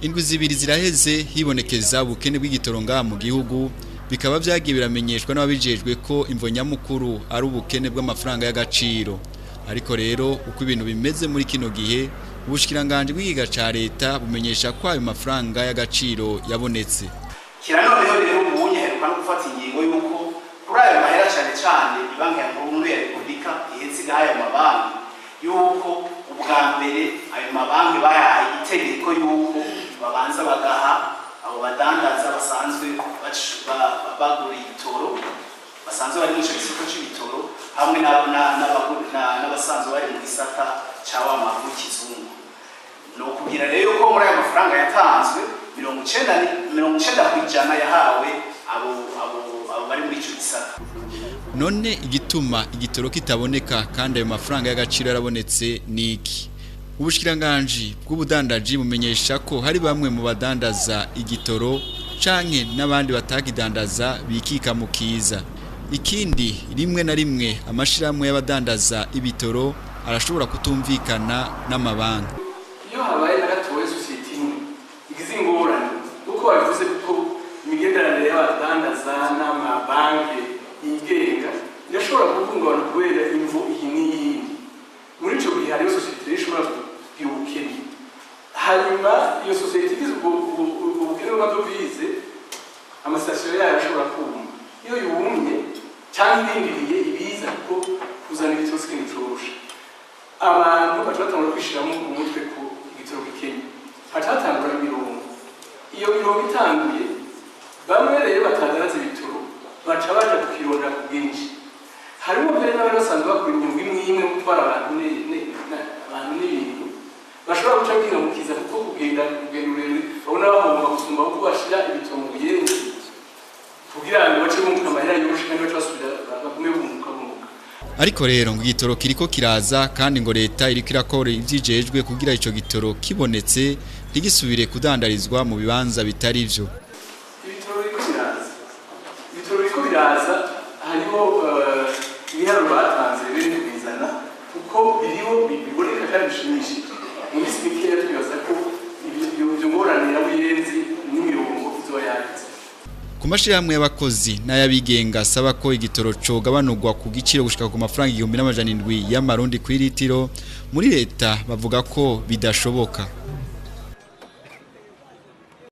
Indwi 2 ziraheze hibonekeza ubukene bw'igitoro ngaha mu gihugu, bikaba vyagiye biramenyeshwa n'ababijejwe ko imvo nyamukuru ari ubukene bw'amafaranga y'agaciro. Ariko rero uko ibintu bimeze muri kino gihe, ubushikiranganje bw'igiga ca leta bumenyesha ko ayo mafaranga y'agaciro yabonetse. Kira noneho rero ubunye heruka no gufata ingingo y'uko kuri ayo mahera cane cane Banki ya Nkuru ya Republika ihetse igaha ayo mabanki, yuko ubwa mbere ayo mabanki bayahaye itegeko yuko babanza bagaha abo badandaza basanzwe bagura igitoro, basanzwe bari mu ico gisata c'ibitoro, hamwe n'abasanzwe bari mu gisata ca wa mavu kizungu. Ni ukubwira rero ko muri ayo mafaranga yatanzwe 90% yahawe abo bari muri ico gisata. None igituma igitoro kitaboneka kandi ayo mafaranga y'agaciro yarabonetse ni iki? Ubushikiranganje bw'ubudandaji bumenyesha ko hari bamwe mu badandaza igitoro canke n'abandi batakidandaza bikika mu kiza. Ikindi, rimwe na rimwe amashirahamwe y'abadandaza ibitoro arashobora kutumvikana n'amabanki. Iyo habaye na gatoya sosiyete imwe igize ingorane, kuko babivuze kuko imigenderanire y'abadandaza n'amabanki yigenga irashobora guhungabana kubera imvo iyi n'iyindi. Muri ico gihe hariho sosiyete rero ishobora kugira ubukene, hanyuma iyo sosiyete igize ubwo bukene bw'amadovize, amasitasiyo yayo ashobora kuma. Iyo yumye cyangwa irindiriye ibiza, kuko kuzana ibitoro si ikintu coroshe, abantu baca batangura kwishiramo umutwe ku igitoro gikenya, haca hatangura imirongo. Iyo mirongo itanguye, bamwe rero batandaza ibitoro baca baja kukirondera ku bwinshi. Harimo mbere n'abari basanzwe bakora imyuga imwe imwe yo gutwara abantu abantu n'ibintu, bashobora guca bigamukiza, kuko kugenda urugendo rurerure babona bahomba gusumba kuko bashira ibitoro mu buyenzi kugira ngo bace bunguka amahera yoroshe, kandi bace basubira bagume bunguka bunguka. Ariko rero ngo igitoro kiriko kiraza, kandi ngo leta iriko irakora ivyijejwe kugira ico gitoro kibonetse ntigisubire kudandarizwa mu bibanza bitari vyo. Ibitoro biriko biraza, ibitoro biriko biraza. Hariho ibiharuro batanze bene kubizana, kuko biriho biboneka kandi bishimishije. Mu minsi mikeya twibaza ko ibyo ngorane ya buyenzi n'imirongo izoba yaheze. Ku mashirahamwe y'abakozi n'ay'abigenga asaba ko igitoro cogabanurwa ku giciro gushika ku mafaranga 1700 y'amarundi kw'iritiro, muri leta bavuga ko bidashoboka.